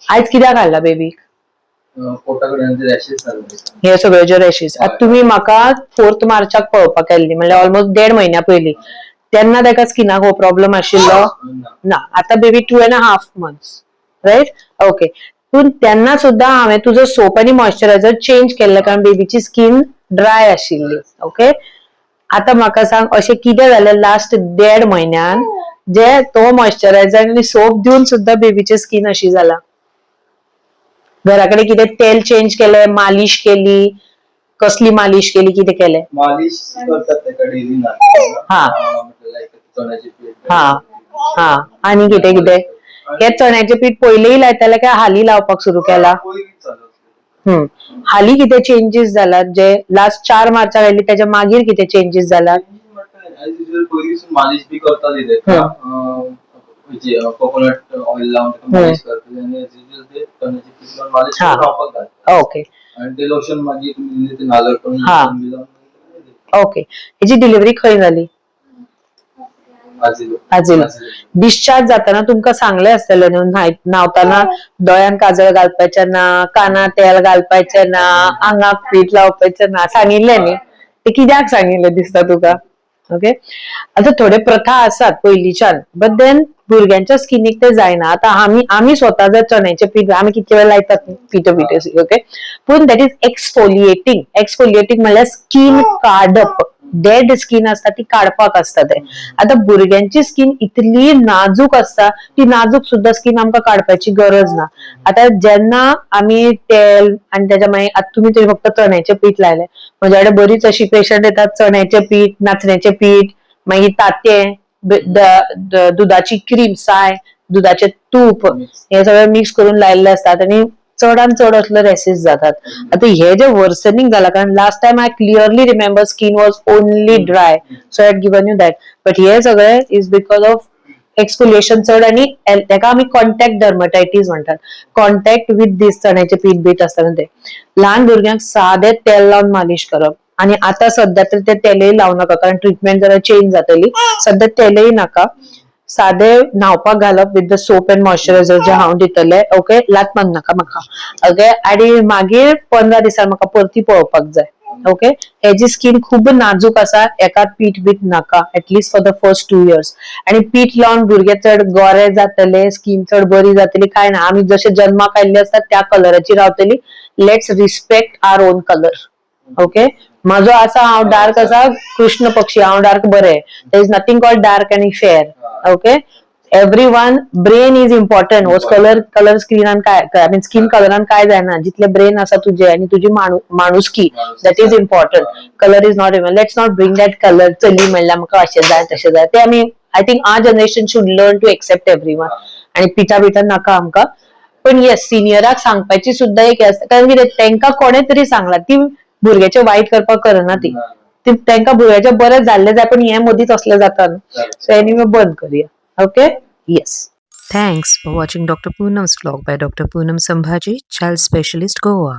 आयज कित्याक हाडला बेबीक? पोटा कडेन रॅशेस जाल्ले. हे सगळे जे रॅशीस आता तुम्ही म्हाका 4 मार्चाक पळोवपाक आयिल्ली, म्हणल्यार ऑलमोस्ट देड म्हयन्या पयलीं. तेन्ना ताका स्किनाक हो प्रॉब्लम आशिल्लो? ना. ना. आता baby 2.5 months, right? Okay. पूण तेन्ना सुद्दां हांवें तुजो सोप आनी मॉइश्चरायझर चेंज केल्लें, कारण बेबीची स्कीन ड्राय आशिल्ली. ओके, आता म्हाका सांग, अशें कितें जालें लास्ट देड म्हयन्यान जे तो मॉइश्चरायझर आनी सोप दिवन सुद्दां बेबीची स्कीन अशी जाला? घरा कडेन कितें तेल चेंज केलें, मालिश केली, कसली मालिश केली, कितें केलें? मालिश करतात ताका डेली ना. लायक चण्याचे पीठ. हा हा आनी कितें कितें? हे चण्याचें पीठ पयलींय लायताले काय हाली लावपाक सुरू केला? पयलीं चालू आसलें. हाली कितें चेंजीस जालात जे लास्ट 4 मार्चाक आयली, त्याच्या मागीर कितें चेंजीस जालात? एज युजल पयलीं मालिश बी करताली ताका, कोकोनट ऑयल लावन ताका मालिश करताली आनी एज युजल ते चण्याचे पीठ लावन मालिश करून रावपाक घालता. आनी ते लोशन मागीर तुमी दिलें ते नाल्ल करून लोशन बी लावन मागीर दिता. ओके, हेची डिलिव्हरी खंय जाली? आजिलो. आजिलो. डिस्चार्ज जाताना तुमकां सांगलें आसतलें न्हू, न्हावताना दोळ्यान काजळ घालपाचें ना, कानार तेल घालपाचें ना, आंगाक पीठ लावपाचें ना? सांगिल्लें न्ही? ते कित्याक सांगिल्लें दिसता तुका? ओके, आता थोडे प्रथा आसात पयलींच्यान, बट then भुरग्यांच्या स्किनीक ते जायना. आता आमी स्वता जर चण्याचें पीठ आमी कितके वेळ लायतात पिठो पिठो, ओके, पूण that is exfoliating. Exfoliating म्हणल्यार स्कीन काडप, डेड स्कीन आसता ती काडपाक आसता ते. आता भुरग्यांची स्कीन इतली नाजूक आसता, ती नाजूक सुद्दां स्कीन आमकां काडपाची गरज ना. आता जेन्ना आमी तेल आनी त्याच्या मागीर आता तुमी तरी फक्त चण्याचें पीठ लायलें, म्हज्या कडेन बरीच अशी पेशंट येतात, चण्याचें पीठ, नाचण्याचें पीठ, मागीर तांतें, दुधाची क्रीम, साय, दुधाचें तूप, हे सगळें मिक्स करून लायिल्ले असतात आनी चडान चड असले रॅशेस जातात. आता हे जे वर्सनिंग जाला, कारण last time I clearly remember skin was only dry, so I had given you that, but हे सगळे is because of exfoliation चड आणि ताका आमी कॉन्टॅक्ट डर्मटायटीस म्हणटात, कॉन्टॅक्ट विथ दीस चण्याचे पीठ बीठ आसता ते. ल्हान भुरग्यांक सादें तेल लावन मालिश करप आणि आता सध्या तर ते तेलय लावू नाका, कारण ट्रिटमेंट जरा चेंज जातली. सध्या तेलय नाका, सादे न्हावपाक घालप with the soap and moisturizer जे हांव दितले. ओके, लात मार नाका म्हाका. ओके, आणि मागीर 15 दिसान म्हाका परती पळोवपाक जाय. ओके, हेजी स्कीन खूब नाजूक आसा, एका पीठ बीट नाका, at least for the first 2 years. आणि पीठ लावन भुरगे चड गोरे जातले, स्कीन चड बरी जातली, काय ना. आमी जशे जन्माक आयिल्ले आसता त्या कलराची रावतली. Let's respect our own color, okay? म्हाजो आसा, हांव डार्क आसा, कृष्ण पक्षी, हांव डार्क बरें. There is nothing called dark आनी fair, okay? Everyone brain is important. हो कलर स्क्रीनान काय, I mean skin कलरान काय जायना. जितले ब्रेन आसा तुजे आणि तुजी माणुसकी, that is important. Color is not even. Let's not bring that color. चली म्हणल्यार म्हाका अशें जाय, तशें जाय, ते आमी, I think our generation should learn to accept everyone. आणि पिठा बिठा नाका आमकां. पण येस, सिनियराक सांगपाची सुद्दां एक आसता, कारण कितें, तांकां कोणें तरी सांगलां. ती भुरग्याचें वायट करपाक करना ती, ती तांकां भुरग्याचें बरें जाल्लें जाय, पण हें मदींच असलें जाता न्हू. सो एनिवे, बंद करूया. Okay, yes. Thanks for watching Dr. Poonam's vlog by Dr. Poonam Sambhaji, Child Specialist, Goa.